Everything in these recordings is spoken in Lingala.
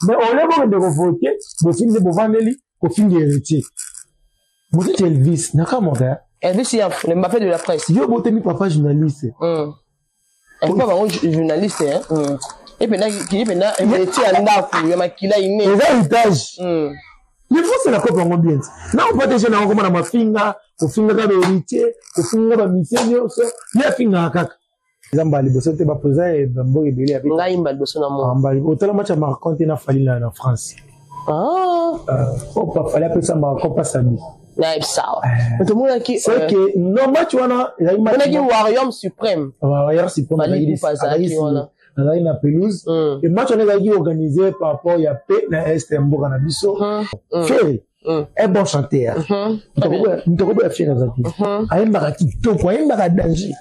Mais ole bokende kovote, bofingi nde bovandeli kofinga Héritier. Mosusu Elvis nakamwaka. Elvis ya le Mbappé de la presse. Yo botemi papa journaliste. Papa bango journaliste hein. Epena epena héritier ya ndako ya makila ine. Eza héritage. Il faut se la kopa yango bien. Na opate jeune yango koma na mafinga, kofingaka ba héritier, kofingaka ba musicien nyonso, ye afingaka kaka. Eza mbala liboso te, baprésident ya bamboka ebele ya ngai mbala liboso na mo. Mbala otala match ya Macron te na Fally na France. Opa Fally apesa Macron pasabi. Nayebisawa tomonaki c'est que non, match wana ezalaki monaki Warrior Suprême. Warrior Suprême azalaki wana, azalaki na pelouse et match wana ezalaki organisé par rapport ya paix na est ya mboka na biso. Ferre, un bon chanteur, moto akoboya Ferre aza te. Ayembaka kitoko, ayembaka danger,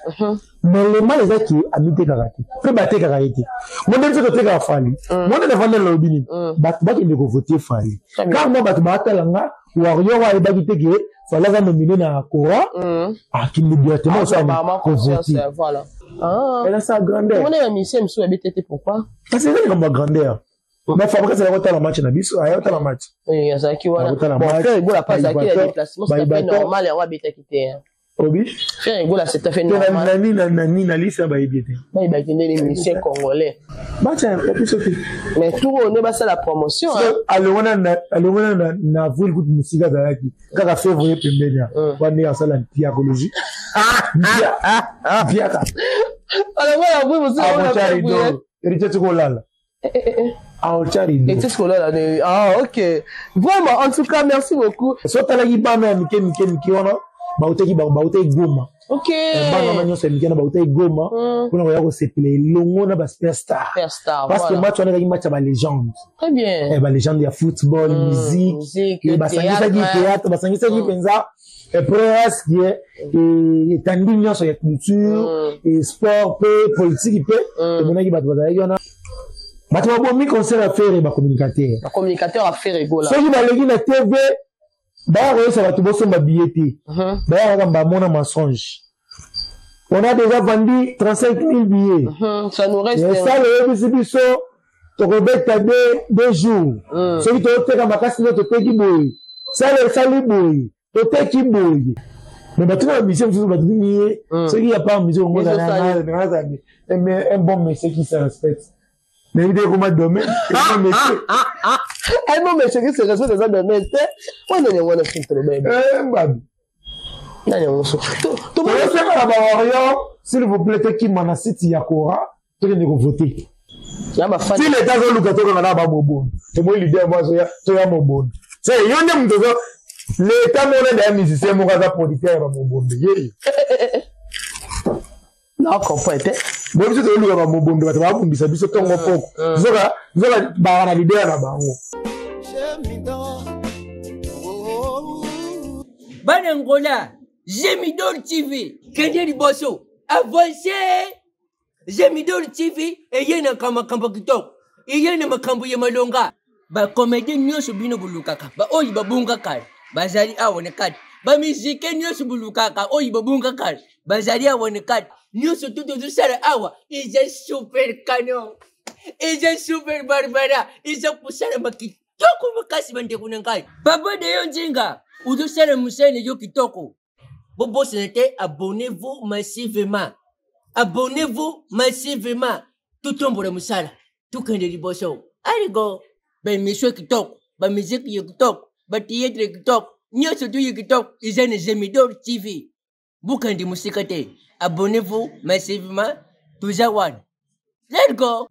mais le mal eza ke amitekaka te mpe batekaka ye te. Monde biso totekaka Fally. Monde nafandi nalobi nini? Bato bakende kovote Fally car moi bato baatala nga warrior oyo ayebaki te ke Fally aza nominé na Kora, akende directement osala kovote. Eza sa grandeur. Parce que eza likambo ya grandeur. Mais Fabrice ayaki kotala match na biso, ayaki kotala match. Azalaki wana. Bon, Ferre Gola pas azalaki na déplacement, c'est à fait normal yango abetaki te. Obi Ferre Gola, c'est à fait normal. Nani nani na liste bayebi te. Bayebaki ndenge musicien congolais. Match ya biso te. Mais tour oyo nde basala promotion. Alongona na avril kutu mosika azalaki kaka février pembeni wana ndenge asala mpiakologie mpiaka. Alongona avril mosika. Héritier tikolala. Ah, ok. Vraiment, en tout cas, merci beaucoup. So talaki bana ya mike mike mike wana bautaki bautaki Goma. Bana wana nyonso ya mike na bautaki Goma mpona koya kosepela elongo na basuperstar, parce que match wana ezalaki match ya balégende. Très bien. Balégende ya football, musique, basangisaki théâtre, basangisaki mpenza presque etandi nyonso ya culture et sport mpe politique mpe. Emonaki bato bazalaki wana, bato babomi concert ya Ferre, bacommunicateur. Bacommunicateur ya Ferre Gola. Soki baleki na TV, baya koyesa bato bosomba billet te, baya kaka bamona mensonge: on a déjà vendu 35 000 billets. Ça nous reste. Esala oyebisi biso tokobeta 2 jours. Soki toteka makasi nde toteki boye, sala esali boye, toteki boye. Mais bato na bamusicien mosusu bato nini ye soki ya part musique ongo, un bon monsieur qui se respecte, nayebi te ekoma domaine, ekoma métier. Un bon monsieur qui se respecte eza domaine te. Wana yango wana soki toloba. Babi. Nani yango so? Tosenga na bawarrior, s'il vous plaît, tokima na site ya Kora, tokende kovote. Ti leta azoluka tokanga na bamobondo, tomoi leader mo azoya, toya mobondo se yo nde moto ozo leta mona nde ya musicien moko aza producteur ya bamobondo ye. Na comprendre te. Bo biso tozoluka bamobondo, bato babundisa biso ntongo poko, nzoka nzoka baka na leader na bango. Bana Ngola, Gemidor TV kende liboso, avance. Gemidor TV eye na makambo kitoko, eye na makambo ya malonga. Bacomédien nyonso bino bolukaka, baoyo babunga kala, bazali awa na kati. Bamusike nyonso bolukaka, oyo babunga kala, bazali awa na kati. Nyonso tu tozosala awa eza super canon, eza super barbara, eza kosalama kitoko makasi. Bandeko na ngai, papa Deyo Nzinga ozosala mosala na yo kitoko. Bobosana te, abonnez-vous massivement, abonnez-vous massivement. Totombola mosala, tokende liboso. Aligo baémission kitoko, bamusique ya kitoko, bathéâtre ya kitoko, nyonso tu ya kitoko eza na Gemidor TV. Bokende mosika te, abonnez-vous massivement, toza wana. Let's go.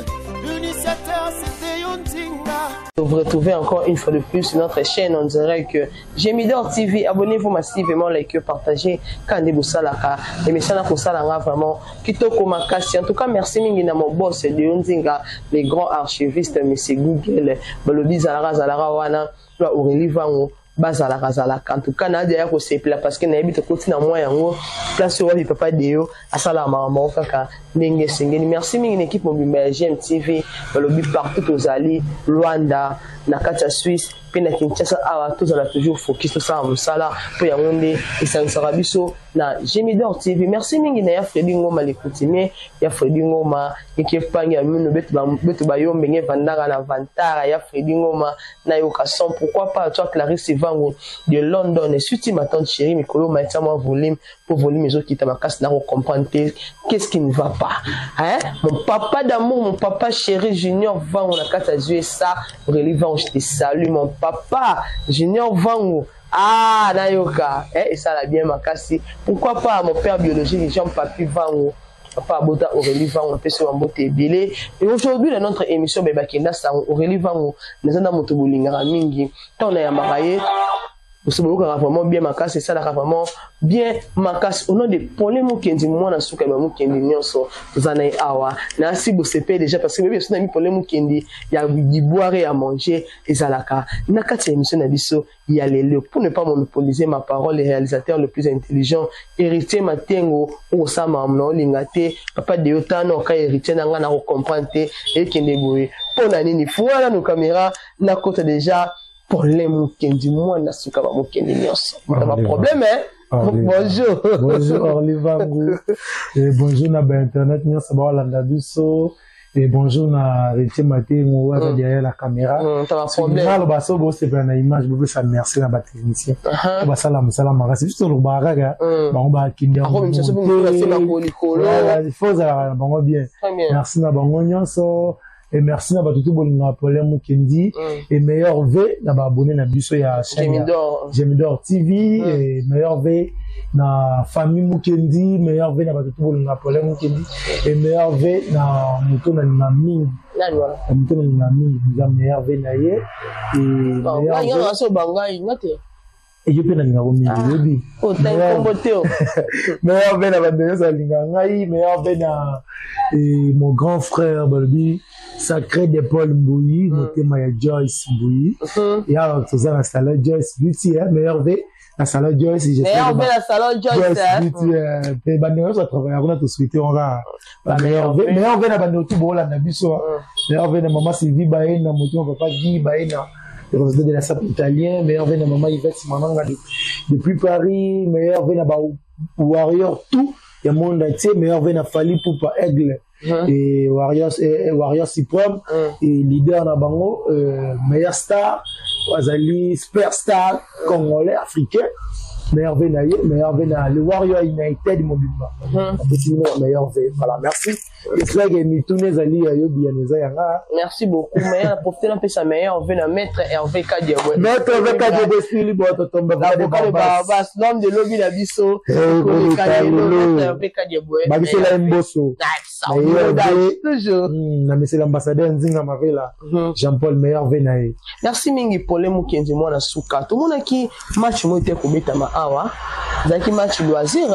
Vous retrouvez encore une fois de plus sur notre chaîne en direct Gemidor TV. Abonnez-vous massivement, likez, partagez. Kande bosalaka. Émission na kosalanga vraiment kitoko makasi. En tout cas, merci mingi na mon boss de Nzinga, les grands archivistes, monsieur Google, Balobi Zalara Zalara wana, Aurélie Vango. Bazalaka zalaka. En tout cas, na ya kosepela parce que nayebi tokoti na mwa yango place oyo wapi papa Deo asalaka makambo kaka ndenge esengeli. Merci mingi na équipe mobimba ya GMTV. Balobi partout tozali, Luanda, na kati ya Suisse mpe. Mpe na Kinshasa awa tozala toujours focus, tosala mosala mpo yango nde esangisaka biso na Gemidor TV. Merci mingi na ya Fredi Ngoma le coutumier, ya Fredi Ngoma eke pangi ya mino beto bayombe nge vandaka na vantara ya Fredi Ngoma na yoka son. Pourquoi pas toi Clarisse Vango de London et suti ma tante chérie mikolo matia mwa volume po volume ezokita makasi na comprendre te qu'est-ce qui ne va pas, hein? Mon papa d'amour, mon papa chéri Junior Vango na kati ya USA, Aurélie Vango, je te salue mon papa Junior Vango. Ah, nayoka, eh, esala bien makasi. Pourquoi pas mon père biologique Jean Papi Vango, papa abota Aurélie Vango, apesi wa mbote ebele. Et aujourd'hui dans notre émission Bebakenda Sango, Aurélie Vango naza na moto bolingaka mingi, ntango nayambaka ye boso boyokaka vraiment bien makasi, esalaka vraiment bien makasi. Au nom de Paulin Mukendi, mwana suka ya Mukendi nyonso, toza na ye awa nasi bosepe déjà parce que bebi biso na mi Paulin Mukendi ya boire ya manger ezalaka na kati ya émission na biso ya lelo. Pour ne pas monopoliser ma parole, le réalisateur le plus intelligent Héritier Matengo okosala na olinga te papa de yo tano ka héritier na nga na kocomprendre te ekende boye mpo na nini. Fungola nanu caméra, nakota déjà Paulin Mukendi, mwana suka ba Mukendi nyonso. Ba problème, hein? Bonjour. Bonjour Orly Vangu. Et bonjour na ba internet nyonso baolanda biso. Et bonjour na Héritier Matengo aza derrière la caméra. T'as problème. Naloba so bosepela na image, bopesa merci na batechnicien basala mosala makasi. Biso tolobaka kaka, bango bakende, faut ozalaka na bango bien. Merci na bango nyonso et merci na bato to bolingaka Paulin Mukendi et meilleurs vœux na baabonné na biso ya chaîne Gemidor TV et meilleurs vœux na famille Mukendi, meilleurs vœux na bato to bolingaka Paulin Mukendi et meilleurs vœux na moto nalinga mingi, na moto nalinga mingi eza meilleurs vœux na ye. Et ye mpe nalingako mingi, oyebi. Meilleurs vœux na bandeko nyonso alingaka ngai, meilleurs vœux na mon grand frère balobi Sacré de Paul Mbuyi, motema ya Joyce Mbuyi ya toza na salon Joyce Beauty, meilleurs vœux na salon Joyce. Joyce Beauty mpe bandeko nyonso batravailla kuna, tosouhaite kaka meilleurs vœux, meilleurs vœux na bandeko tu boolanda biso, meilleurs vœux na mama Sylvie Baye na motema papa Guy Baye na le président de la SAP italien, meilleurs vœux na mama Yvette Mananga depuis Paris, meilleurs vœux na ba warrior tout ya monde entier, meilleurs vœux na Fally Ipupa Aigle et Warriors et Warriors Suprême et leader na bango, meilleur star azali superstar congolais africain, meilleurs vœux na ye, meilleurs vœux na le Warrior United mobimba, apesi bino meilleurs vœux. Voilà, merci. J'espère que mituna ezali ya yo, biyano eza yanga. Merci beaucoup. Mais na profite napesa meilleurs vœux na maître Hervé Kadiabwe. Maître Hervé Kadiabwe, esprit libre, totomba. L'avocat de Barabas, l'homme de lobby na biso, maître Hervé Kadiabwe. Bakisela ye mboso. Toujours. Na monsieur l'ambassadeur Nzinga Mavela Jean-Paul, meilleurs vœux na ye. Merci mingi Paulin Mukendi mwana suka. Tomonaki match moko te kobetama awa, ezalaki match loisir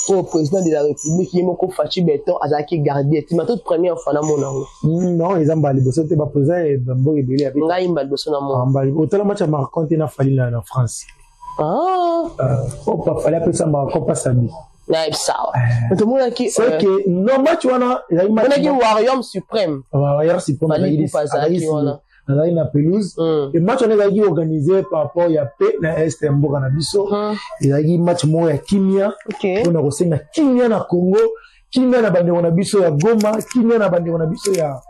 oyo président de la République ye moko Fatshi Béton azalaki gardien tima. Toute première fois namona yango. Non, eza mbala liboso te, baprésident bamboka ebele. Ngai mbala liboso namona. Otala match ya Macron te na Fally na France? Ah. Fally apesa Macron pasabi. Nayebisawa tomonaki. C'est que non, match wana ezalaki monaki Warrior Suprême. Warrior Suprême azalaki wana. Azalaki na pelouse et match wana ezalaki organisé par rapport ya paix na est ya mboka na biso. Ezalaki match moko ya kimia mpona kosenga kimia na Congo, kimia na bandeko na biso ya Goma, kimia na bandeko na biso ya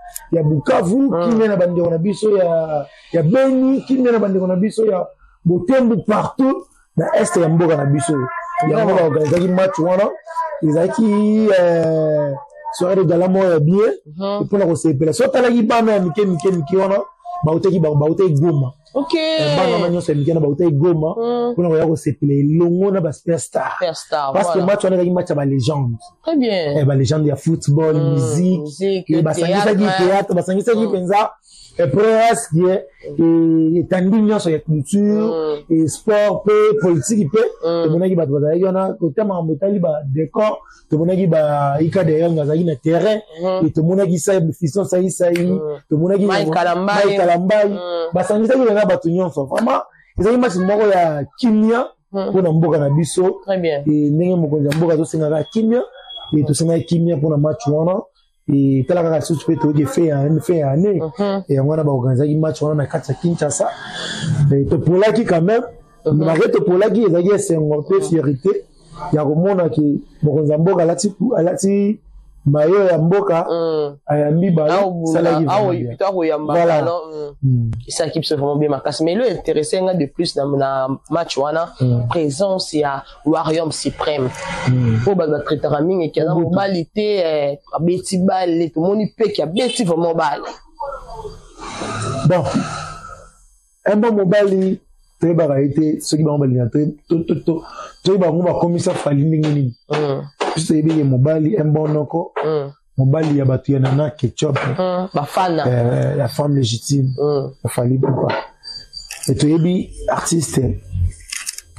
Bukavu, kimia na bandeko na biso ya Beni, kimia na bandeko na biso ya Butembo, partout na est ya mboka na biso. Yango baorganizaki match wana, ezalaki soirée de gala moko ya bien mpona kosepela. So otalaki bana ya mike mike mike wana bautaki Goma, bana wana nyonso ya mike na bautaki Goma mpona koya kosepela elongo na basuperstar, parce que match wana ezalaki match ya balégende, balégende ya football, musique, basangisaki théâtre, basangisaki mpenza presque etandi nyonso ya culture et sport mpe politique. Mpe tomonaki bato bazalaki wana kota makambo etali badécor, tomonaki baika derrière azalaki na terrain et tomonaki Fiston Saisai, tomonaki Mike Kalambai, basangisaki mpenza bato nyonso. Vraiment ezalaki match moko ya kimia mpona mboka na biso. Ndenge mokonzi ya mboka azosengaka kimia, tosengaki kimia mpona match wana. Tala kaka susu mpe toyoki fin ya année yango wana baorganisaki match wana na kati ya Kinshasa. Topolaki quand même, malgré topolaki, ezalaki esengo mpe fierté ya komona ke mokonzi ya mboka alati mayo ya mboka, ayambi balo. Akoyamba, esalaki biso vraiment bien makasi. Mais elo intéressé nga de plus na match wana, présence ya Warrior Suprême, oyo bato batraitaka mingi eke aza mobali te. Abeti bale, tomoni peki abeti vraiment bale. Bon, un bon mobali, toyebaka ye te. Soki bango balinga, toyeba bango bakomisa Fally ndenge nini. Biso toyebi ye mobali, un bon noko, mobali ya bato ya Nana Ketchup, bafana, la femme légitime ya Fally Ipupa. E toyebi artiste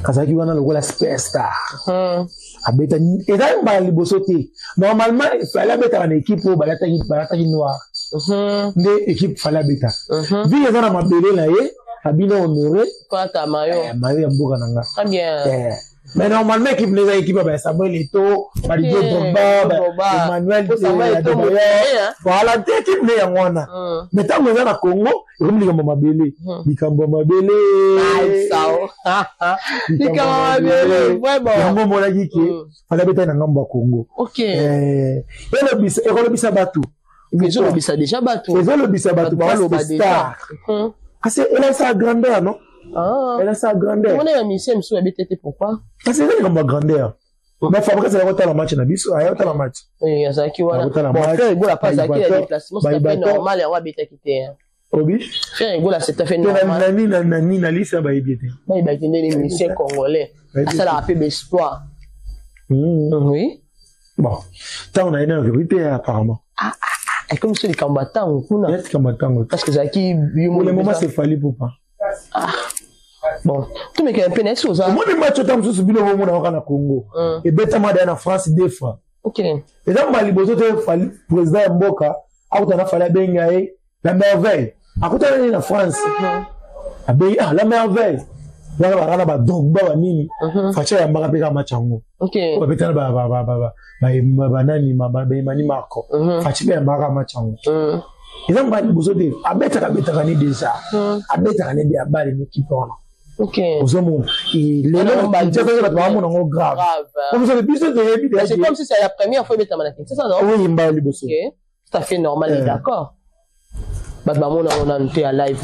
azalaki wana lokola superstar. Abeta, ezali mbala liboso te. Normalement Fally abetaka na équipe oyo balataki noir, nde équipe Fally abetaka. Vu eza na mabele na ye, abino honoré mayo ya mboka na nga. Mais normalement équipe neza équipe ya Samuel Eto'o, Didier Drogba, Emmanuel. Voilà te, équipe nde yango wana. Mais ntango eza na Congo, ekomi likambo mabele, likambo ya mabele. Yango omonaki ke Fally abetaki na ngambo ya Congo. Ekolobisa bato. Ezolobisa déjà bato. Ezolobisa bato, star, kasi elakisaka grandeur, non? Elakisaka grandeur. Omona ya musicien mosusu abete te, pourquoi? Kasi eza likambo ya grandeur. Mais Fabrice azalaki kotala match na biso, aya kotala match. Azalaki wana. Bon, Ferre Gola mpe azalaki na déplacement, c'est à fait normal, yango abetaki te. Obi. Ferre Gola, c'est à fait normal. Nani nani na lisa bayebi te. Bayebaki ndeni musicien congolais asalaka mpe baespoir, oui. Bon, ntango na ye nano kekoki te apparemment. Ekomi so likambo ya ntango kuna. Likambo ya ntango. Parce que ezalaki. Pour le moment, c'est Fally Ipupa. Bon, tomekela mpe na esi oza. Omoni match ota mosusu, bino bomona kaka na Congo, ebetama daya na France deux fois. Eza mbala liboso te président ya mboka akutana na Fally, abenga ye la merveille. Akutana nini na France, abengi ah la merveille wana, baka na baDrogba, banini. Fatshi ayambaka mpe kaka match yango, babetana banani, baEmani Marco. Fatshi mpe ayambaka kaka match yango. Eza mbala liboso te, abetaka, abetaka ne déjà, abetaka ne de abale na équipe wana. Ozomona lelo Kinshasa, bato baamona yango grave. Biso toyebi. C'est comme si c'est la première fois ebetama na Kinshasa, non? Oui, mbala liboso. Tout à fait normal et d'accord. Bato bamona yango nanu te ya live,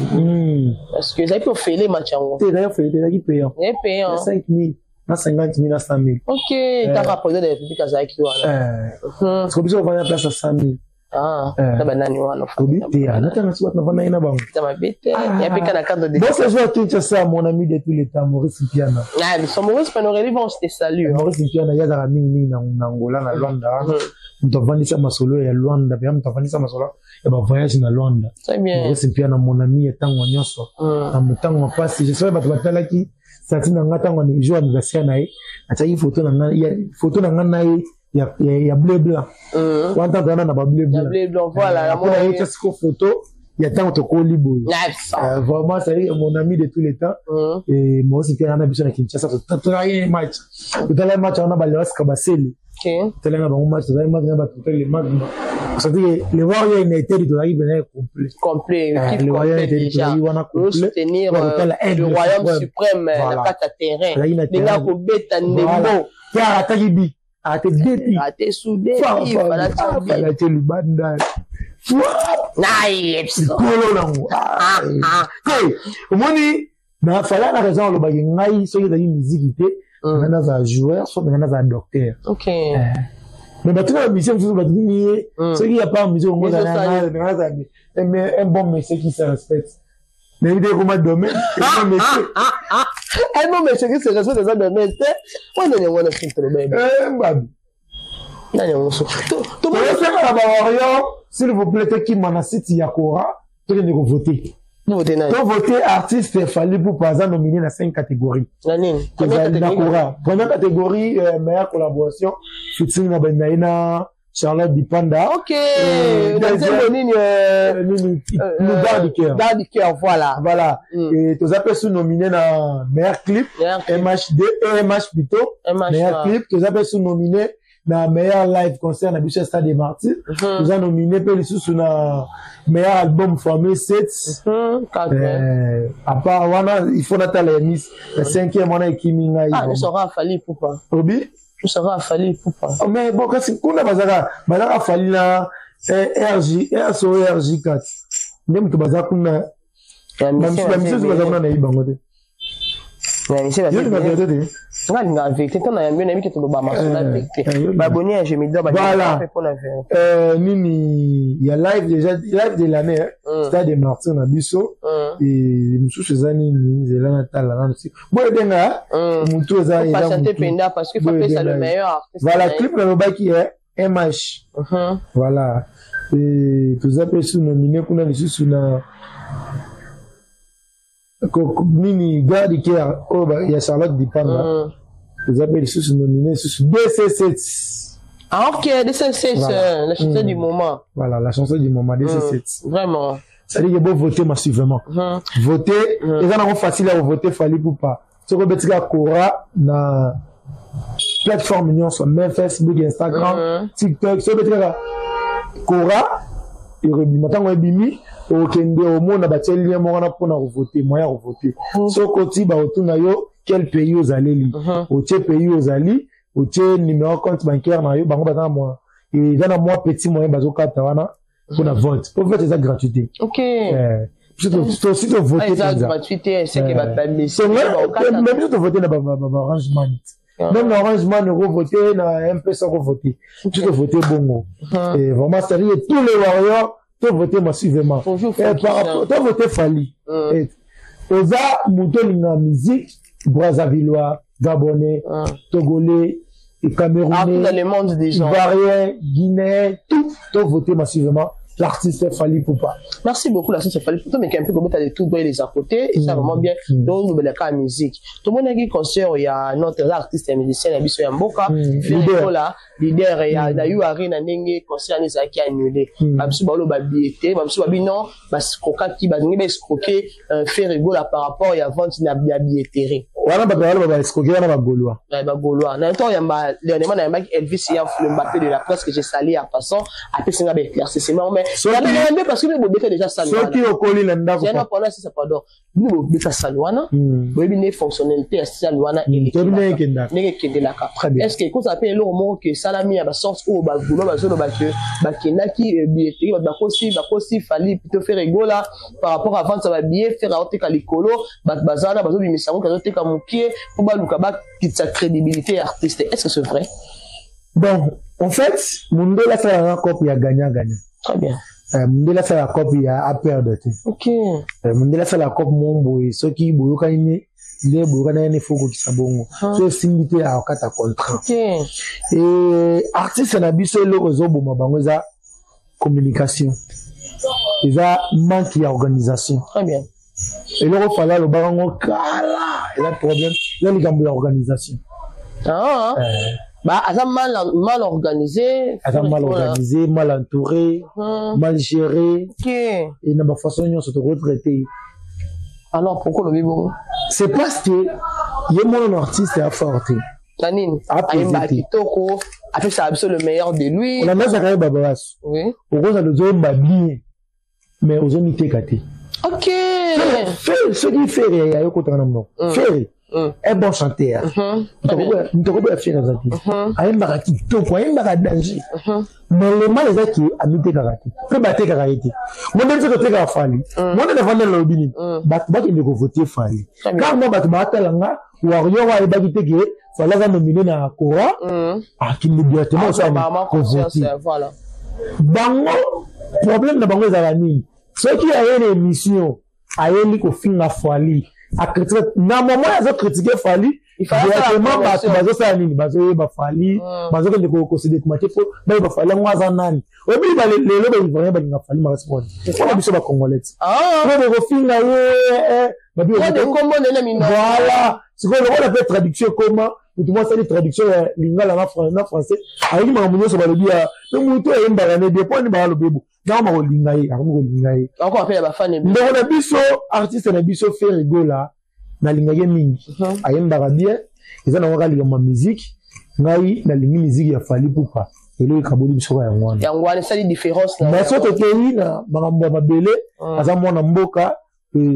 parce que ezali mpe ofele match yango. Te, ezali ofele te, ezalaki payant. Ezali payant. 5 000 na 50 000 na 100 000. Ok, kaka président de la République azalaki wana. Parce que biso ovanda place ya 100 000. Na banani wana? Obi te, natanga si bato navandaki na bango. Eza mabe te, ya mpe na cadre de Bon séjour à Kinshasa, mon ami de tous les temps, Maurice Mpiana. Ah, son Maurice Panoreli, bon, je te salue. Maurice Mpiana ye azalaka mingimingi na Angola, na Luanda wana. Moto avandisa masolo ya Luanda mpe moto avandisa masolo ya bavoyage na Luanda. Maurice Mpiana, mon ami ya ntango nyonso, na motango mpasi. J'espère bato batalaki statut na nga ntango jour anniversaire na ye, atiaki photo na nga, photo na nga na ye ya bleu blanc wana, ntango wana na ba bleu blanc. Mpona ye tia siko photo ya ntango tokoli boye. Vraiment, c'est mon ami de tous les temps. Et Maurice Mpiana na biso na Kinshasa, totalaki match, totalaki match wana, balewasika baseli, totalaki na bango match, tozalaki match na bato, totali le match. C'est-à-dire que le Warrior United tozalaki pena complet. Complet. Le Warrior United tozalaki wana complet. Soutenir le Royaume Suprême na kati ya terrain, ndenge akobeta ndembo. Te, arataki bi, arate deux bi. Arate su deux bi, alati libanda likolo nango te. Omoni, na Fally na raison alobaki: ngai soki ezalaki miziki te, ngai nazala joueur, so ngai nazala docteur. Mais bato na bamusicien mosusu, bato nini ye, soki ya part musique ongo, nazala un bon monsieur qui se respecte. Nayebi te ekoma domaine, ekoma métier. Un bon monsieur qui se respecte eza domaine te. Wana yango wana soki toloba. Mbabi. Nani yango so? Tosenga na bawarrior, s'il vous plaît, tokima na site ya Kora, tokende kovote. Tovote artiste Fally Ipupa, aza nominé na 5 catégories. Na nini? Na Kora. Première catégorie, meilleure collaboration, featuring na ye na Charlotte Dipanda. Ok. Deuxième nini? Le Dar du cœur. Dar du cœur, voilà. Voilà. Et toza pe sous nominé na meilleur clip, MHD, EMH plutôt. MH, meilleur clip, toza pe sous nominé. Na meilleur live concert na biso ya Stade des Martyrs. Toza nominé mpe lisusu na meilleur album Formule 7. À part wana, il faut natala ya miss ya cinquième wana ekimi ngai. Ah, sera Fally Ipupa. Obi. Sera Fally Ipupa. Mais bon, kasi kuna bazaka Fally na RJ RSO RJ4 nde moto baza kuna. Bamisusu baza kuna, nayebi bango te. Yo te, nga alingaka vérité. Ntango nayambi yo, nayebi ke toloba masolo ya vérité. Baboni ya Gemidor. Voilà. Nini ya live, déjà live de l'année, Stade des Martyrs na biso. Et mosusu eza nini? Nzela natala nano si boye ebenga motu eza. Eza parce que faut apesa le meilleur artiste. Voilà, clip nalobaki MH. Voilà, toza mpe su nominé kuna lisusu na nini, Garde Care oyo ya Charlotte Dipanda. Toza mpe lisusu nominé lisusu DC7. Ah ok, DC7, voilà. La chanson du moment. Voilà, la chanson du moment, DC7. Vraiment. C'est-à-dire que bon, voter massivement. Voter, eza nango facile ya kovoter Fally Ipupa. Soki obetika Kora na plateforme nyonso, même Facebook, Instagram, TikTok, soki obetikaka Kora, ekobima. Ntango ebimi, okende omona batie lien moko wana mpona kovote, moyen ya kovote. Soki oti, bakotuna yo quel pays ozaleli, otie pays ozali, otie numéro compte bancaire na yo. Bango baza na mwa, eza na mwa petit moyen bazokata wana mpona vote, po vote eza gratuité. Biso tovote, biso tovote na baOrange Money, même na Orange Money okovote, na M-Pesa okovote. Biso tovote bongo. Et vraiment, c'est-à-dire tous les warriors tovote massivement, tovote Fally. Oza moto olinga musique, Brazzavillois, Gabonais, Togolais, Camerounais, le monde des gens. Ivoirien, Guinéen, tout, tovoter massivement l'artiste Fally Ipupa. Merci beaucoup, l'artiste Fally Ipupa, mais qui un peu comme de tout droit les à côté, et ça vraiment bien. Donc, nous, la musique. Tout le monde a dit concert, il y a notre artiste et musicien, ya biso ya mboka, leader, leader, il y a eu Arena ndenge concert ezalaki annulé. Babiso baloba billet te, babiso babi non, bascroquaki, balingi baescroquer Ferre Gola par rapport ya vente na ya billetterie. Wana bato baloba baescroquer wana, bagaulois. Bagaulois. Na ntango yamba dernièrement nayambaki Elvis ya le Mbappé de la presse, que j'ai sali en passant, apesi nga baéclaircissement, mais nayambe parce que bobeta déjà salle. Soki okoli na ndako. Pendant c'est pardon, bino bobeta salle wana, boyebi nde fonctionnalité ya salle wana ndenge ekendelaka. Est ce que ekozala mpe eloko moko ke esalami ya basorte oyo bagaulois bazoloba ke bakendaki billetterie, bato bakosi Fally plutôt Ferre Gola par rapport à vente ya babillet? Ferre aoteka likolo, bato baza wana bazobimisa yango, azoteka mokie mpo baluka bakitisa crédibilité ya artiste. Est ce que c'est vrai? Bon, en fait, mondele asalaka cope ya gagnant gagnant. Très bien. Mondele asalaka cope ya aperdre te. Mondele asalaka cope mo boye, soki boyokani ne nde boyokani ne, faut kokisa bongo. So esimbi te, akokata contrat. E artiste na biso, eloko ezoboma bango eza communication, eza manque ya organisation. Très bien. Eloko Fally alobaka yango kala, eza problème, eza likambo ya organisation. Ah. Bah, aza mal organisé. Aza mal organisé, mal entouré, mal géré. Et na bafaçon nyonso tokotraite. Alors pourquoi lobi bongo? C'est parce que ye mwana na artiste ya fort te. Na nini? Ayemba kitoko, apesaka biso le meilleur de lui. Olandazaka ye bababaso. Okozala ozoyemba bien, mais ozomiteka te. Soki Ferre ayokotaka na monoko, Ferre un bon chanteur, moto akoboya Ferre aza te. Ayembaka kitoko, ayembaka danger, mais le mal eza ke amitekaka te mpe batekaka ye te. Mo nde biso totekaka Fally. Mo nde nafandi, nalobi nini? Bato bakende kovote Fally, car mo bato baatala nga warrior oyo ayebaki te ke Fally aza nominé na Kora, akende directement osala kovote. Bango problème na bango ezalaka nini? Soki aye na émission, ayeli kofinga Fally, acritique, na moment azocritique Fally, directement bato bazosala nini? Bazoyeba Fally, bazokende kose documenter po bayeba Fally yango aza nani. Oyebi, lelo baivoirien balinga Fally makasi mpona biso bacongolais te, po kofinga ye. Voilà, sikoyo lokola mpe traduction ekoma, motu moko asali traduction ya lingala na français, ayoki makambo nyonso balobi ya me motu ayembaka ne bien, mpo ani bakalobi ebo nakoma kolinga ye, akomi kolinga ye. Ndeko na biso, artiste na biso Ferre Gola, nalingaki ye mingi, ayembaka bien, eza nango kaka likambo ya musique. Ngai nalingi miziki ya Fally Ipupa, eloko ekaboli biso kaka yango wana. Yango wana esali différence na. Mais soki tokei na makambo ya mabele, aza mwana mboka.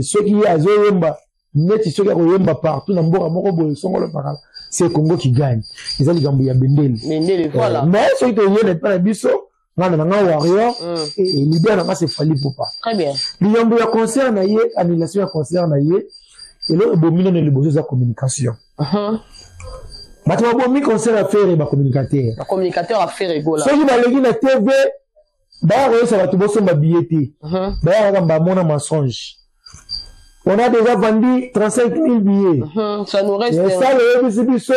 Soki ye azoyemba neti soki akoyemba partout na mboka moko boye songolo pakala, c'est Congo qui gagne. Eza likambo ya bendele. Bendele, voilà. Mais soki toye na epai na biso, nga na nga warrior, leader na nga c'est Fally Ipupa. Très bien. Likambo ya concert na ye, annulation ya concert na ye, eloko ebomi nano liboso eza communication. Bato babomi concert ya Ferre, bacommunicateur. Bacommunicateur ya Ferre Gola. Soki baleki na TV, baya koyesa bato bosomba billet te, baya kaka bamona mensonge: on a déjà vendu 35 000 billets. Ça nous reste. Esala oyebisi biso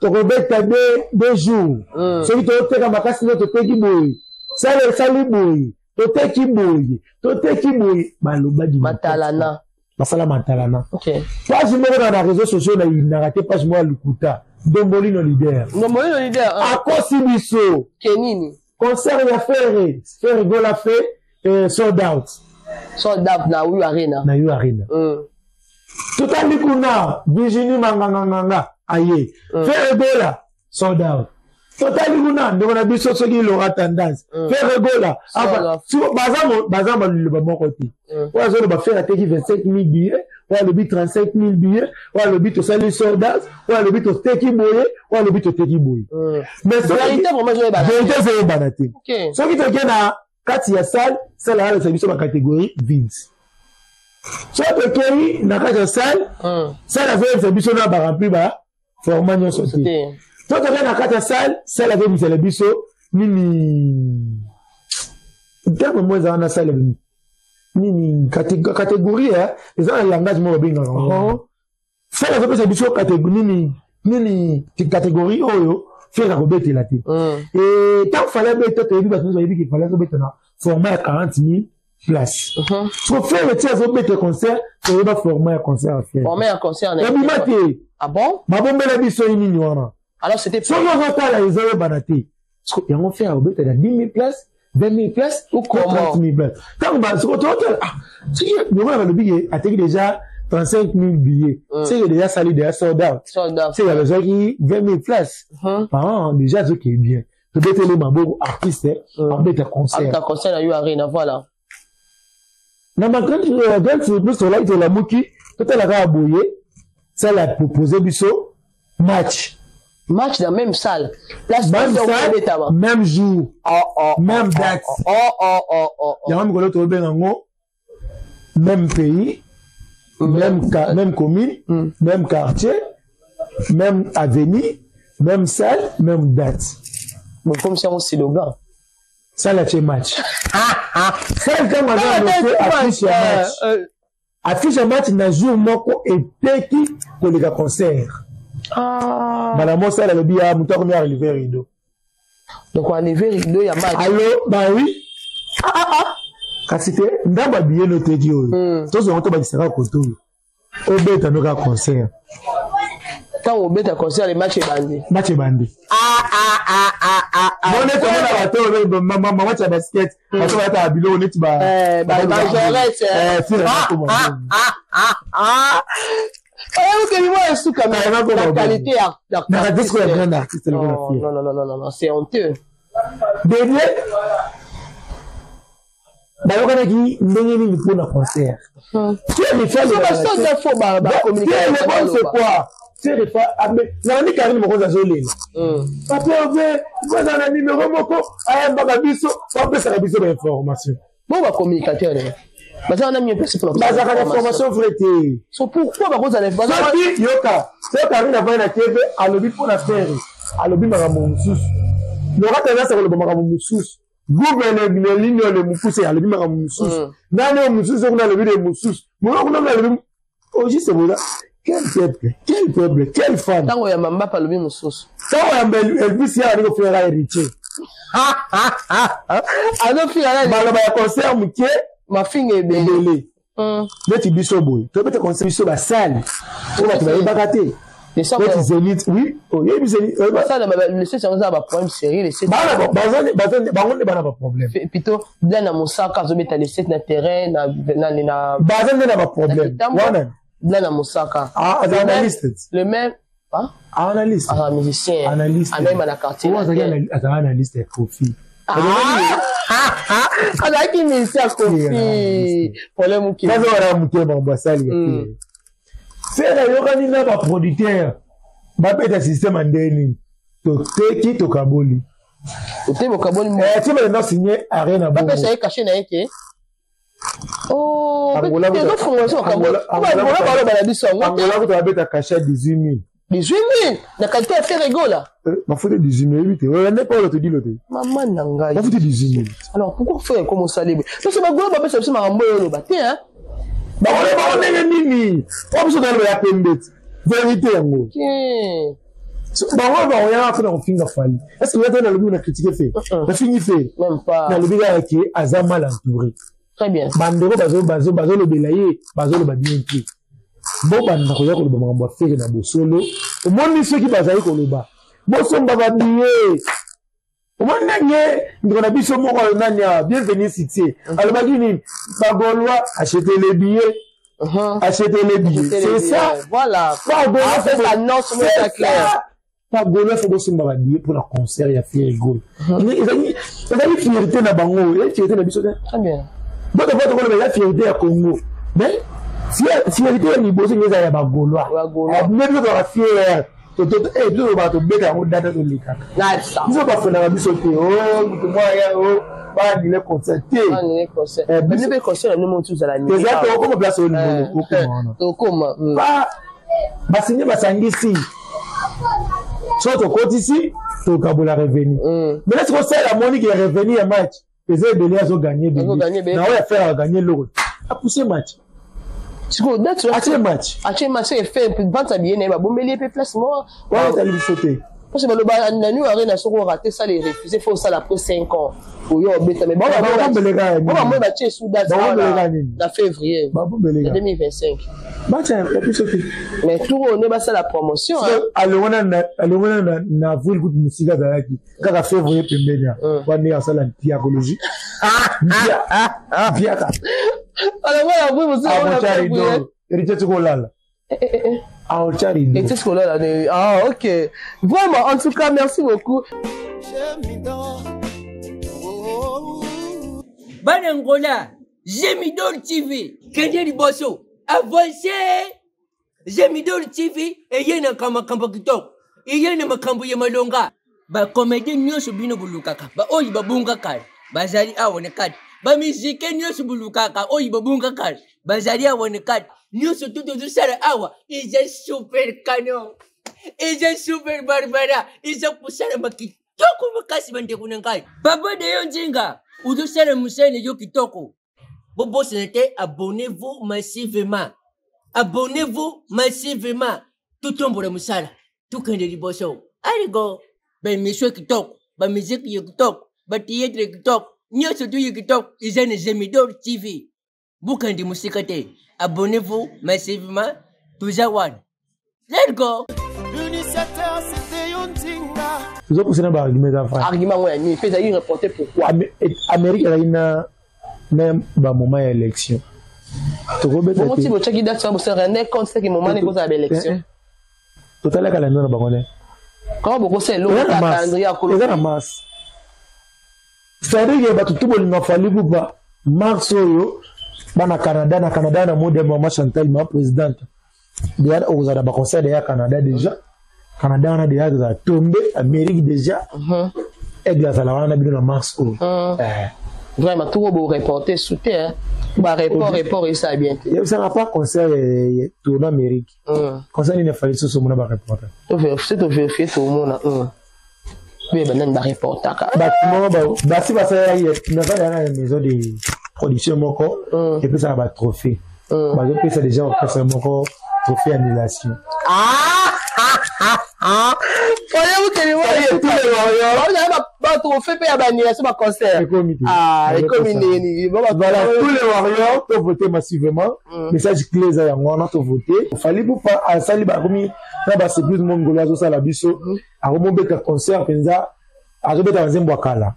tokobeta 2 jours. Soki toteka makasi nde toteki boye, sala esali boye, toteki boye, toteki boye, baloba. Matalana. Basala matalana. Page moko na réseaux sociaux nayinaka te, page moko ya lukuta, Ndombolino leader. Ndombolino leader. Akosi biso. Ke nini? Concert ya Ferre, Ferre Gola fait sold out. Sold out na U Arena. Na U Arena. Totali kuna Virginie Manganganganga aye. Ferre Gola sold out. Totali kuna ndeko na biso soki Laura Tendance. Ferre Gola baza maloba moko te. Oyo azoloba Ferre ateki 25 000 billets, oyo alobi 35 000 billets, oyo alobi tosali sold out, oyo alobi toteki boye, oyo alobi toteki boye. Mais vérité ezoyebana te. Soki toke na kati ya salle, salle ayalesa biso bacatégorie vide. Soki tokei na kati ya salle, salle azoyebisa biso na barempli ba format nyonso te. So tokei na kati ya salle, salle azoyebisela biso nini, terme mo ezala na salle nini, catégorie eza na langage moko babengaka yango. Salle azopesa biso nini nini, catégorie oyo Ferre akobetela te. Ntango Fally abeta, toyebi, bato nyonso bayebi ke Fally azobeta na format ya 40 000 place. So Ferre ti azobeta concert, toyeba format ya concert ya Ferre. Format ya concert. Ebima te. Ah bon? Babombela biso ye nini wana. Alors c'était Soki ozotala, ezoyebana te yango Ferre akobeta na 10 000 place, 20 000 place ou 30 000 place. Ntango soko totala, soki lokola balobi ke ateki déjà 35 000 billets, c'est que déjà sali déjà sold out. Sold out. C'est que bazwaki 20 000 places. Ah, déjà azokee bien, tobeteli maboko artiste abeta concert. Abeta concert na U Arena, voilà. Na bagrande surprise, tolaki, tolamuki, totala kaka boye, salle apropose biso match. Match dans même salle, place. Même salle, même jour, oh, même date. Oh. Yango mikolo tobenga yango même pays, même commune, même quartier, même avenue, même salle, même date. Bon, comme si on slogan. Salle atie match, salle ntango aza annonce affiche ya match, affiche ya match na jour moko eteki koleka concert. Mbala mosala alobi ya moto akomi arelever rideau. Donc enlever rideau ya match. Allo, bah oui, kasi te ndambo ya billet noteki oyo tozonga, tobakisaka kote oyo obeta no kaka concert. Ntango obeta concert, le match ebandi. Match ebandi. Mo neti omona bato match ya basket, bato bayataka biloko neti Bajorete. Oyebi mwa esuka na qualité ya Na disque ya grand artiste. Non, non, non, non, non, non, c'est honteux. Dernier bayokanaki ndenge nini mpona concert? C'est quoi? Nalandi Karine Mokonzi azolela: papa Ove kozala na numero moko ayambaka biso, bapesaka biso bainformation. Bo bacommunicateur baza wana mieux placé mpona Bazalaka na formation vrai te. So pourquoi bakozala? Soki yoka, soki Karine avandi na TV, alobi mpona Ferre, alobi makambo mosusu, Loka tendance koloba makambo mosusu, gouverneur lini le mokuse alobi makambo mosusu, nani oyo mosusu kuna alobi le mosusu, moko kuna alobi ojiste boza. Quel peuple, quel peuple, quelle femme! Ntango ya Mbappe alobi mosusu. Ntango ya Elvis ya ali kofingaka héritier. Azofingaka. Maloba ya concert moke. Mafinga ebele. Ebele. Neti biso boye tobeta concert, biso basali oyo bato bayebaka te, neti Zénith, oui, oyebi Zénith. Le sept yango eza baproblème sérieux, le sept. Bango nde bana baproblème. Plutôt Blan na Mosaka azobeta le 7 na terrain na Baza nde na baproblème wana. Blan na Mosaka. Aza analyste. Le même. Analyste. Ah, musicien. Analyste. Anayemba na quartier. Azalaki analyste ya Kofi. Azalaki musicien ya Kofi. Problème oke. Kaza wana moke makambo asali ya Ferre. Ferre ayokani na ba producteur babeta système ya ndenge nini. Toteki tokaboli. Oteki bokaboli. Ti balenda signer arena bongo. Bapesa ye cachet na ye te. Ezofungola so makambo baloba na biso yango. Angola kutu babeta cachet ya 18 000. 18 000 na qualité ya Ferre Gola. Bafuti 18 000 oyebi te. Olande Paolo todilo te. Mama na ngai. Bafuti 18 000. Alors pourquoi Ferre comme osali boye? Parce que bagola bapesa biso makambo oyo oloba te hein. Bagola bango ndenge nini? Po biso toloba ya pembe te. Vérité yango. Bango bakoyaka mpo na kofinga Fally. Est-ce que nga nalobi na critique Ferre? Nafingi Ferre. Même pas. Nalobi kaka ke aza mal entouré. Très bien. Bandeko bazolobela ye, bazoloba bien te. Bobanda koya koloba makambo ya Ferre na bosolo. Omoni soki bazali koloba bosomba babiye. Omoni ndenge ndeko na biso moko nani awa bienvenue citier alobaki nini? Bagaulois acheter les billets. Acheter les billets. C'est ça. Voilà. Bagaulois Bagaulois faut bosomba babillet pour la concert ya Ferre Gola. Ezali fierté na bango, ezali fierté na biso te. Très bien. Bato bato koloba eza fierté ya Congo. Mais fierté ya liboso eza ya Bagaulois. Mais biso tozalaka fier. Biso tolobaka tobeta yango data tolekaka. Biso bafundaka biso te. Oh, moto moko aya oh baanile concert te. Bino mpe concert na bino moto ozala nini? Eza tokokoma place oyo libolo tokokoma wana. Tokokoma. Basinye basangisi. So tokotisi tokabola revenu. Mais sikoyo sala amoni ke revenu ya match eza ebele azoganye ebele. Na oyo affaire aganye eloko. Apousse match. Sikoyo date atie match. Atie match e fait vente ya billet na ye babombeli ye mpe place moko. Wana etali biso te. Parce que baloba na New Arena soki oraté ça les refusé faut osala après 5 ans. Oyo obeta mais bango batie sous date na février 2025. Batia ya biso te. Mais tour oyo nde basala promotion. Alongona na avril kutu mosika azalaki kaka février pembeni wana ndenge asala mpiakologie. Mpiaka. Alongona na avril mosika. Héritier tikolala. Et tout ce qu'on a là, ah, ok. Vraiment, en tout cas, merci beaucoup. Bana Angola, Gemidor TV, Kende Liboso, avancez. Gemidor TV, eye na makambo kitoko, eye na makambo ya malonga. Ba comédien nyonso bino bolukaka, ba oyo babunga kala, bazali awa na kati. Ba musicien nyonso bolukaka, oyo babunga kala, bazali awa na kati. Nyonso tu tozosala awa, eza super canon, eza super barbara, eza kosala makitoko makasi bandeko na ngai. Papa de yo nzinga, ozosala mosala na yo kitoko. Bobosana te, abonnez-vous massivement. Abonnez-vous massivement. Totombola mosala, tokende liboso. Allez go. Ba émission kitoko, ba musique ya kitoko, ba théâtre kitoko, nyonso tu ya kitoko, eza na Gemidor TV. Bokende mosika te. Abonnez-vous massivement. Toza wana. Let's go. Tozo na ba argument eza vrai. Argument ngo ya nini? Mpe ezali reporté pourquoi? Amérique ezalaki na ba moment ya élection. Tokobeta te. Bongo botiaki date wana bosala rendre compte seke moment nini kozala ba élection. Totalaka na na bango ne. Comment bokosala eloko ya calendrier ya kolo? Eza na mars. C'est-à-dire que bato tout bolinga Fally Ipupa mars oyo bana Canada na Canada na mode mama Chantal ma présidente. Déjà okozala ba concert ya Canada déjà. Canada wana déjà tozala tombé Amérique déjà. Aigle azala wana na bino na mars oyo. Vraiment tout bo reporter soutien. Ba report report et ça bien. Ça n'a pas concert tourner Amérique. Concert il fallait soso mona ba reporter. To vérifier to vérifier tout mona. Mais ben nan ba reporter ka. Ba mo ba si ba ça ya na va na maison de production moko et puis ça ba trophée. Ba zo pesa déjà orchestre moko trophée annulation. Ah ah Voyez-vous que les warriors, trophée pe ya ba annulation ba concert. Ah, les communes. Voilà, tous les warriors to voter massivement. Message clé za yango wana to voter. Fally Ipupa asali ba komi na ba surprise mongolo azosala biso. Akomobeta concert penza azobeta nzembo akala.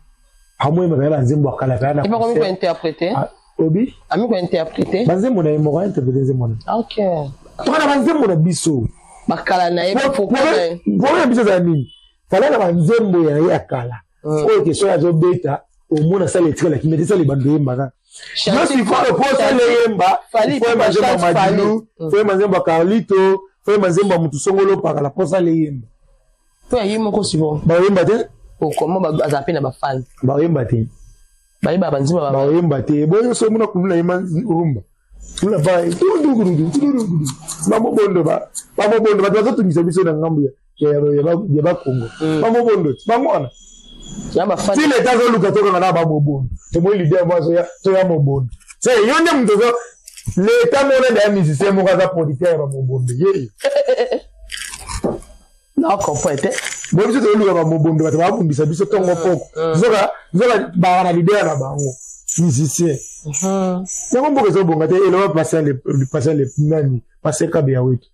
Amoyemba ba nzembo akala pe na. Il va komi interpréter. Obi? Ami ko interpréter. Ba nzembo na ye moko interpréter nzembo na. OK. Tokana ba nzembo na biso. Bakala na ye, bafoko na ye. Problème biso ezala nini? Fally na banzembo ya ye ya kala oyo ke soki azobeta, omona sala etikala kimia te, sala ebando oyembaka. Yo sikoyo, po osala eyemba, foyemba nzembo ya Madilu, foyemba nzembo ya Carlito, foyemba nzembo ya mutu songolo pakala, po osala eyemba. Mpo ya ye moko sikoyo. Baoyemba te. Okoma azala mpe na bafans. Baoyemba te. Bayeba banzembo. Baoyemba te. Boyo so omona kuluna yemba rumba, kuluna va bamobondo, bamobondo, bato bazotungisa biso na ngambo ya Bakongo. Bamobondo bango wana, ti leta azoluka tokanga na bamobondo, tomoi leader mo azoya, toya mobondo se yo nde moto ozo leta mona nde ya musicien moko aza producteur ya bamobondo ye. Na comprendre te. Bo biso tozoluka bamobondo, bato babundisa biso ntongo poko, nzoka baka na leader na bango musicien. Yango mboka ezobonga te. Eloba Patient le nani, Patient Kabeya wetu,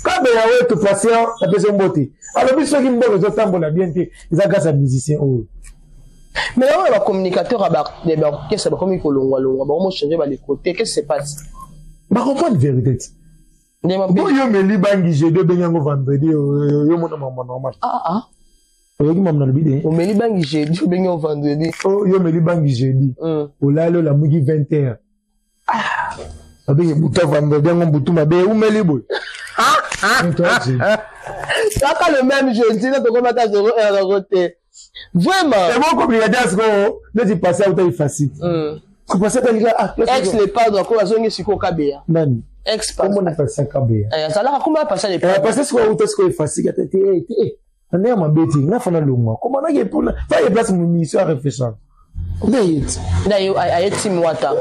Kabeya wetu Patient apesi mbote, alobi soki mboka ezotambola bien te, eza grâce ya musicien oyo. Mais yango bacommunicateur ya baorchestre bakomi kolongwalongwa, bango mochange baleko te. Qu'est-ce qui se passe? Bacomprendre vérité ti. Bo yo meli bangi jeudi, obengi yango vendredi, yo mona mama normal. Oyoki mama nalobi te? Omeli bangi jeudi, obengi yango vendredi. Yo meli bangi jeudi, olali, olamuki 20 heures, babengi buta vendredi, yango butu mabe eumeli boye. Kaka le même jeudi na tokomata 0 heure yango te, vraiment. Ebo communicateur sikoyo neti passé auta ifasi kopasa talika. Ex le padre ako azongi sikoyo Kabeya. Nani? Ex. Komona pasa Kabeya. Azalaka komona pasa le padre. Pasa sikoyo auta sikoyo efasi kata te te na ndenge mabe te, nga fana longwa koma nake mpona fa ye place mission ya réfléchir nde ye ti. Nde aye team wata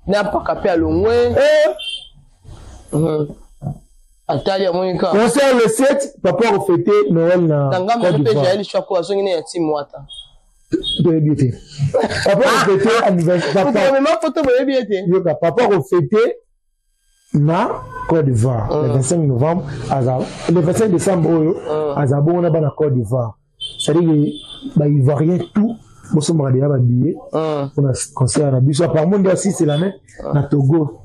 na mpaka mpe alongwe, atali amoni ka. Concert le 7, papa akofete Noël na na ngambo mpe Jael Chako azongi ne ya team wata. Toyebi te, papa akofete anniversaire. Mema foto, boyebi ete. Yoka, papa akofete na Côte d'Ivoire le 25 novembre, aza le 25 décembre oyo, aza bongo na bana Côte d'Ivoire, c'est-à-dire que baivoirien tout bosombaka deja babillet mpona concert na biso. Apparemment nde asiselame na Togo.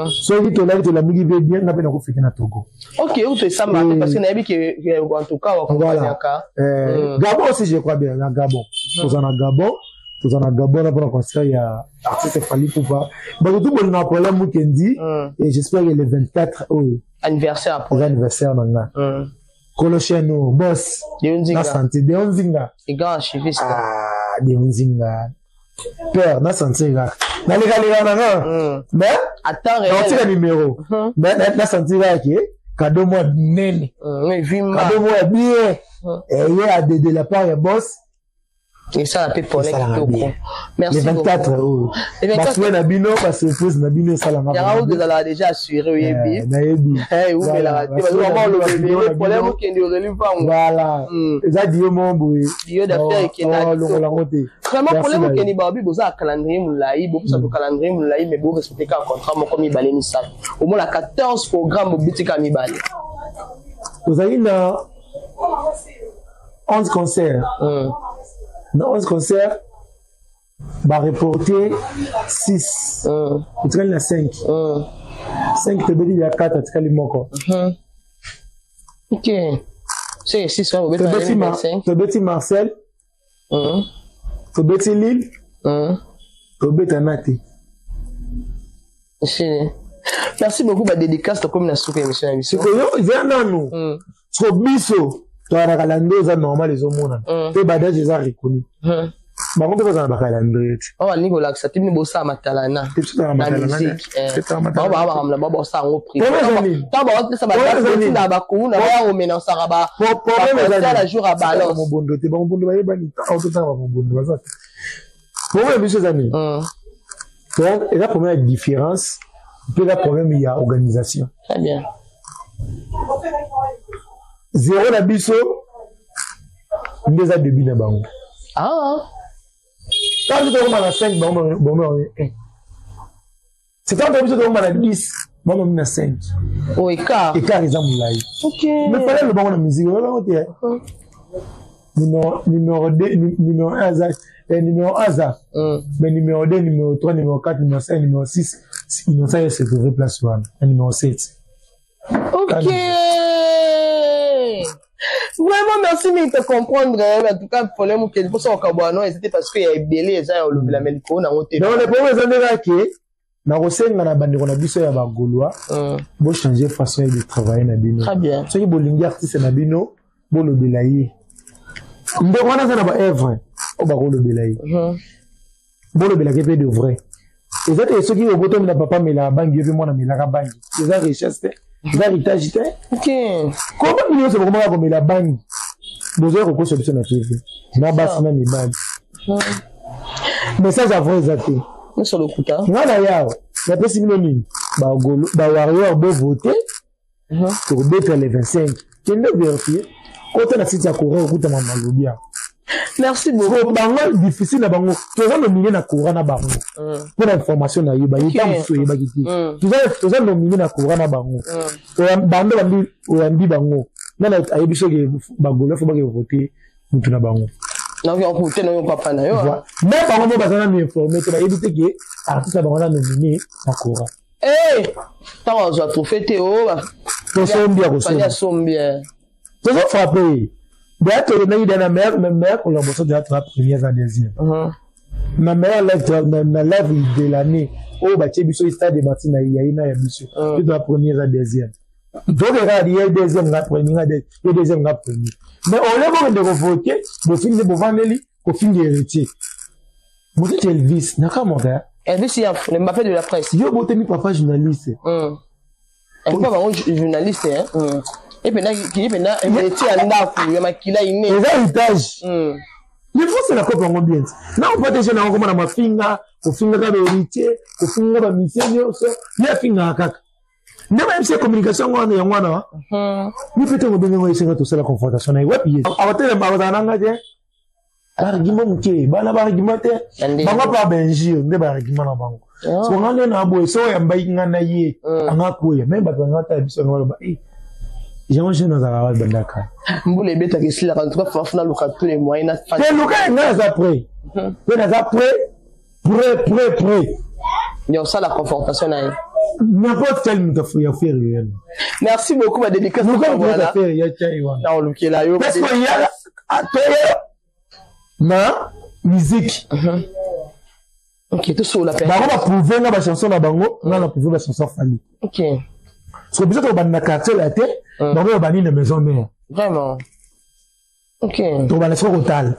Soki tolaki, tolamuki mpe bien, nga mpe nakofete na Togo. Ok, oyo toesamba te, parce que nayebi ke en tout cas wakoanyaka. Gabon aussi, je crois bien na Gabon, toza na Gabon, toza na Gabon na mpona concert ya artiste Fally Ipupa. Bato tu bolingaka problème Mukendi, et j'espère que le 24 oyo anniversaire. Eza anniversaire na nga. Kolo chaîne oyo, boss na santé Deo Nzinga. Grand archiviste. Ah, Deo Nzinga père na sentir kaka nalekaleka na nga, mais naotika numéro, mais na sentir kaka ke cadeau mwa nene, cadeau mwa ya bien eye ade de la part ya boss. Esala mpe pole kitoko. Merci. Le 24 oyo, basouhait na bino, basurprise na bino esalanga. Yango ezalaka déjà assuré, oyebi. Nayebi. Eumelaka te, bazobama oloba ebele, problème okende oreli mpango. Voilà, eza dio moko boye. Dio d'affaire ekendaka. Longola yango te. Vraiment, problème okende, babi boza na calendrier molai, bopesa to calendrier molai, mais borespecte kaka contrat moko, mibale, misato. Omona 14 programme, bobeti kaka mibale. Ozali na 11 concert. Na 11 concert, bareporte 6, etikali na 5. 5 tobeti ya 4, atikali moko. Ok, c'est 6 wana bobeti. Tobeti Marcel, tobeti Lille, tobeta na te. Merci beaucoup, badédicace, tokomi na suka émission na biso. Sikoyo eza nanu siko biso toyaka na calendrier, eza normal, ezomonana mpe badate eza reconnu. Bango mpe bazala na bacalendrier te. Oyo balingi kolakisa te, bino bosala matalana na musique, bango baa makambo na bango, bosala yango privé. Ntango baopesa badate, bakulu na baya komenasaka baconcert jour ya balance. Mobondo te, bamobondo bayebani, ntango totanga bamobondo baza te. Problème biso eza nini? Eza problème ya différence mpe eza problème ya organisation. Très bien. Zéro na biso nde eza début na bango. Ntango biso tokoma na 5, bango bango 1. C'est ntango biso tokoma na 10, bango bami na 5. Oh, écart. Écart eza molai. Mais fallait lobango na musique lobango te. Numéro 2, numéro 1 aza, numéro 1 aza, mais numéro 2, numéro 3, numéro 4, numéro 5, numéro 6, numéro 5 se trouve place wana na numéro 7. Ok, vraiment merci mingi, te comprendre. En tout cas, problème okende mposa kokabwana no eza te, parce que ya ebele eza ya olobela, mais likolo nango te. Donc le problème eza nde kaka ke nakosenga na bandeko na biso ya bagaulois, bochanger façon de travailler na bino. Très bien. Soki bolingi artiste na bino, bolobela ye. Ndeko wana aza na baœuvre oyo bakolobela ye, bolobelaki mpe de vrai. Eza te soki obotomi na papa amelaka bangi, yo mpe mwana amelaka bangi, eza richesse te, eza héritage te. Koma bino nyonso bokomaka komela bangi, bozoya kokosa biso na TV na basi na mibali. Message ya vrai eza te. Nyonso lokuta. Nga na yawa napesi bino nini? Bawarrior, bovote, tokobeta le 25. Kende vérifier, kota na site ya Kora, okutama malobi awa. Merci beaucoup. Bango difficile na bango, toza nominé na Kora na bango. Mpo na information na yo, bayeta mosusu oyebaki te, toza nominé na Kora na bango. Bando bambi oyambi bango, nani ayebi soki bagolo fo bake vote mutu na bango? Nakote na yo, papa na yo. Mais bango mo baza nanu informé te, bayebi te ke artiste na bango na nominé na Kora. Ntango azwa trophée te o. Tosombi ya. Kosombi asombi. Tozo frappe deya, tolobaki deya na meilleure collaboration deya, toza premier, eza deuxième na meilleur live, na live de l'année oyo batie biso stade des Martyrs na yaye na ya biso te, toza premier, eza deuxième. Toke kaka ye deuxième, nga premier, nga ye deuxième, nga premier. Mais ole bokende kovote, bofingi, bovandeli kofinga Héritier, mosusu Elvis nakamwaka. Elvis ya le Mbappé de la presse. Yo botemi papa journaliste. Pas bango journaliste, hein. Ependa kipenda métier ya ndako ya makila ine. Eza héritage. Il faut la kope yango bien te. Na oprotege nango, koma na mafinga, kofingaka bahéritier, kofingaka bamisie nyonso, ye afingaka kaka nde bayebisi ya communication yango wana, yango wana mi mpe ntango obengi ngo, esenga tosala confrontation na ye wapi. Ye akotelema, akozala nanga te. Baargument moke bana, baargument te. Bango mpe bainjure nde baargument na bango. So nga nde na boye, so oyambaki nga na ye, anga koya me bato banga tala biso, anga baloba yango jeune azalaka wapi bandaka. Mbula ebetaka esilaka. En tout cas, fafu naluka tous les moyens. Te, luka ye, nga naza prêt, mpe naza prêt, prêt, prêt, prêt. Ya osala confrontation na ye. N'importe quel moto ya Ferre yana. Merci beaucoup, badédicace. Luka moto ya Ferre ya tia wana. Na olukela yo. Parce que ya atoya na musique. Ok, tosola pe. Bango baprouve nga bachanson na bango, nga na prouve bachanson Fally. Parce que biso tokobanda na quartier la te, bango babandi na maison mère. Vraiment, ok. Tokobanda siko kotala.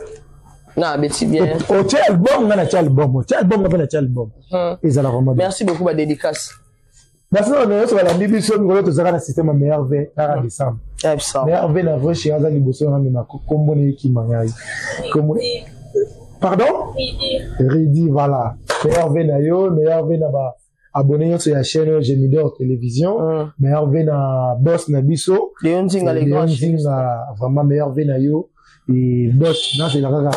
Na abeti bien. Otie album, nga na tie album, otie album, nga mpe na tie album, ezala vraiment. Merci beaucoup, badédicace. Merci na nyonso balandi biso. Mikolo tozalaka na système ya meilleur v kaka décembre. Meilleur v na vrai chéri aza liboso yanga, mema kombo na ekima ngai. Pardon, Ridi, voilà, meilleur v na yo, meilleur v na ba abonné nyonso ya chaîne oyo Gemidor Télévision, meilleur v na boss na biso. Léon Nzinga. Léon Nzinga, vraiment meilleur v na yo et boss nazela kaka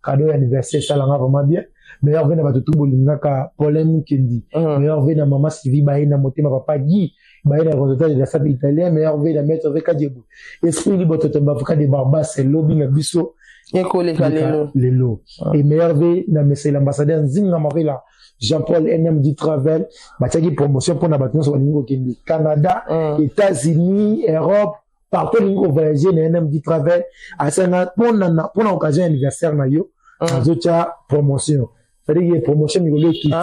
cadeau ya anniversaire, esalanga vraiment bien. Meilleur v na bato tu bolingaka Paulin Mukendi, meilleur v na mama Sylvie baye na motema, papa Guy baye na concertage de la sape italien, meilleur v na maître v Kadiebo esprit liboto bavuka de Barbas, elobi na biso. Ekoleka lelo. Lelo. Et meilleur v na monsieur l'ambassadeur Nzinga Mavela Jean-Paul NMD Travel, batiaki promotion mpona bato nyonso balingi kokende Canada, États-Unis, Europe, partout olingi kovoyage na NMD Travel. Asanga mpona occasion ya anniversaire na yo, azotia promotion, c'est-à-dire promotion mikolo ekiti.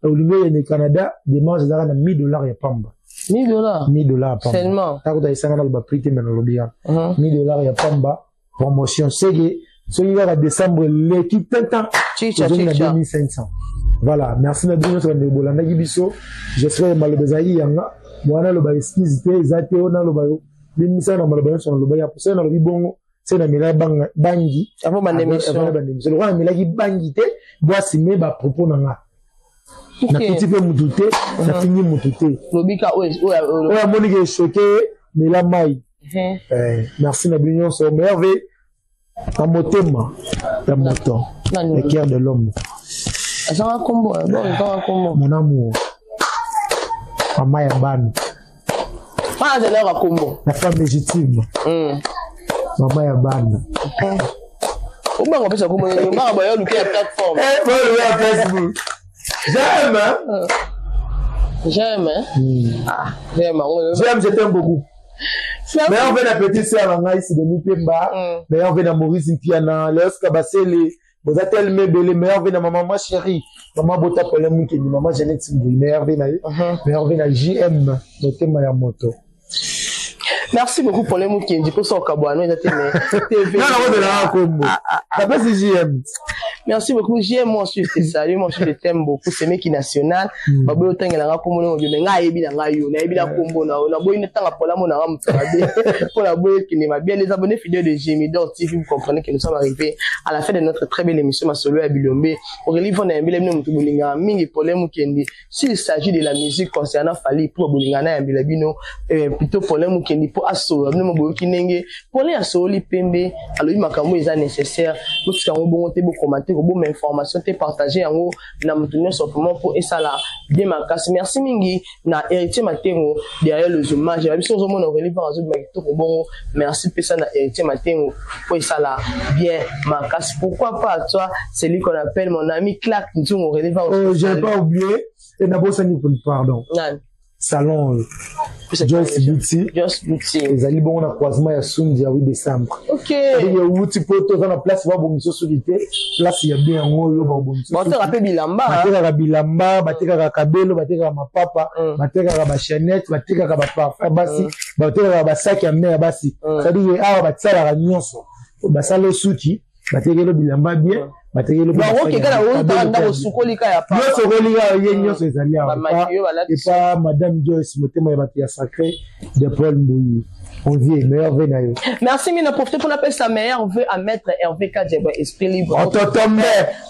Olingi oyende Canada, démarche ezalaka na 1000 $ ya pamba. 1000 $. 1000 $ ya pamba. Seulement. Takuta esanga naloba prix te, me nalobi ya 1000 $ ya pamba promotion. Seke soki kaka décembre eleki tintin, ozongi na 2500. Voilà, merci na bino nyonso bandeko bolandaki biso. J'espère maloba ezalaki yanga mwana aloba excuse te, eza te oyo naloba bimisa na maloba nyonso nalobaki. Apo nalobi bongo se namelaki bangi. Avant banda émission. Lokola namelaki bangi te, boasime bapropos na nga, nakiti mpe mutu te, nafingi mutu te. Lobika oyo amoniki echoke, mela mai. Merci na bino nyonso. Merve na motema ya moto, le cœur de l'homme. Azanga kombo, bon, azanga kombo. Mon amour, mama ya bana. Azalaka kombo. La femme légitime, mama ya bana. Obanga opesa kombo baka bayo luke ya plateforme. Ya Facebook, j'aime. J'aime. Ah, j'aime. J'aime, je t'aime beaucoup. Meilleur vœu na petite sœur na ngai Sidonie Pemba, meilleur vœu na Maurice Mpiana, Leos Kabasele, boza tellement ebele. Meilleur vœu na mama ma chérie, mama bota Paulin Mukendi, mama Jeannette Mboui, meilleur vœu na ye, meilleur vœu na JM motema ya moto. Merci beaucoup, Paulin Mukendi, mposa okabwana eza te, mais TV. Nakozelaka kombo napesi JM. Merci beaucoup, JM. Moi aussi je te salue, moi aussi je t'aime beaucoup. C'est Meki National. Baboyi otangelanga kombo ndenge obime. Ngai ayebi na ngai yo, nayebi na kombo na yo. Naboyi natanga polamu na nga moto mabe mpo naboyi ekende mabe. Les abonnés fidèles de Gemidor TV, vous comprenez que nous sommes arrivés à la fin de notre très belle émission Masolo ya Bilombe. Aurélie Vonda yambela bino moto bolingaka mingi, Paulin Mukendi. S'il s'agit de la musique concernant Fally mpo bolingaka na yambela bino plutôt Paulin Mukendi mpo asolola bino. Boyoki ndenge Paulin asololi pembe, alobi makambo eza nécessaire. Botika yango bongo te, bokomante, koboma information te, partage yango na moto nyonso vraiment mpo esala bien makasi. Merci mingi na Héritier Matengo derrière le zoomage ya biso. Ozomona Aurélie Var azobima kitoko bongo. Merci pesa na Héritier Matengo mpo esala bien makasi. Pourquoi pas toi, celui qu'on appelle mon ami Clark Nzungu, Aurélie Var. Oh, j'ai pas oublié et nabosani, pardon. Nani? Salon Joyce Beauty. Joyce Beauty. Ezali bongo na croisement ya Sundi ya 8 décembre. Ok. Euti po toza na place babongisa soki te, place ya bien yango oyo babongisa. Batekaka mpe bilamba. Batekaka bilamba, batekaka kabelo, batekaka mapapa, batekaka bachaînette, batekaka baparfum basi, batekaka basaki ya mer basi. C'est-à-dire awa batisalaka nyonso, basala suki, batekeli bilamba bien, batekeli. Bakokeka na oyo ndako osukolika ya nyonso okolika ye nyonso ezali awa epa madame Joyce, motema ya bato ya sacré de Paul Mbuyi. On dit meilleur vœu na yo. Merci mingi. Na profite mpona apesa meilleur vœu à maître Hervé Kadiaba, esprit libre. Ototombe.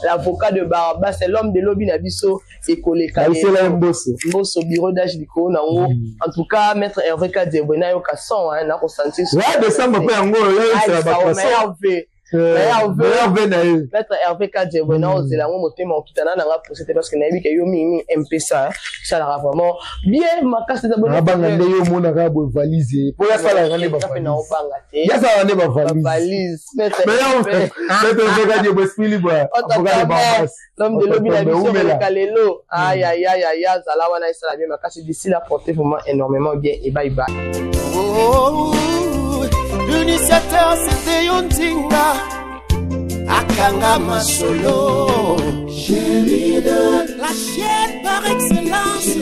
L'avocat de Barabas, c'est l'homme de lobi na biso ekoleka. Baisela ye Mboso. Mboso bureau d'âge likolo nango. En tout cas, maître Hervé Kadiaba, nayoka son nakosentir. Ouais, décembre mpe yango oyo yoyebisela bato. Meilleur vœu. Meilleur vœu na ye. Maître Hervé Kadiebwe, na ozela yango motema okitana nanga pose te, parce que nayebi ke yo mingi mpesa esalaka vraiment bien makasi. Nabanga nde yo omonaka boye valise po yasalaka nde. Naobanga te. Yasalaka nde bavalise. Maître Hervé Kadiebwe, esprit libre, avocat de Barbas. L'homme de lobi na biso koleka lelo. Ayayayaya, azala wana, esala bien makasi. D'ici là, portez vraiment énormément bien et bye bye. Oh, l'initiateur c'était yo Ntinga akanga masolo, la chaîne par excellence.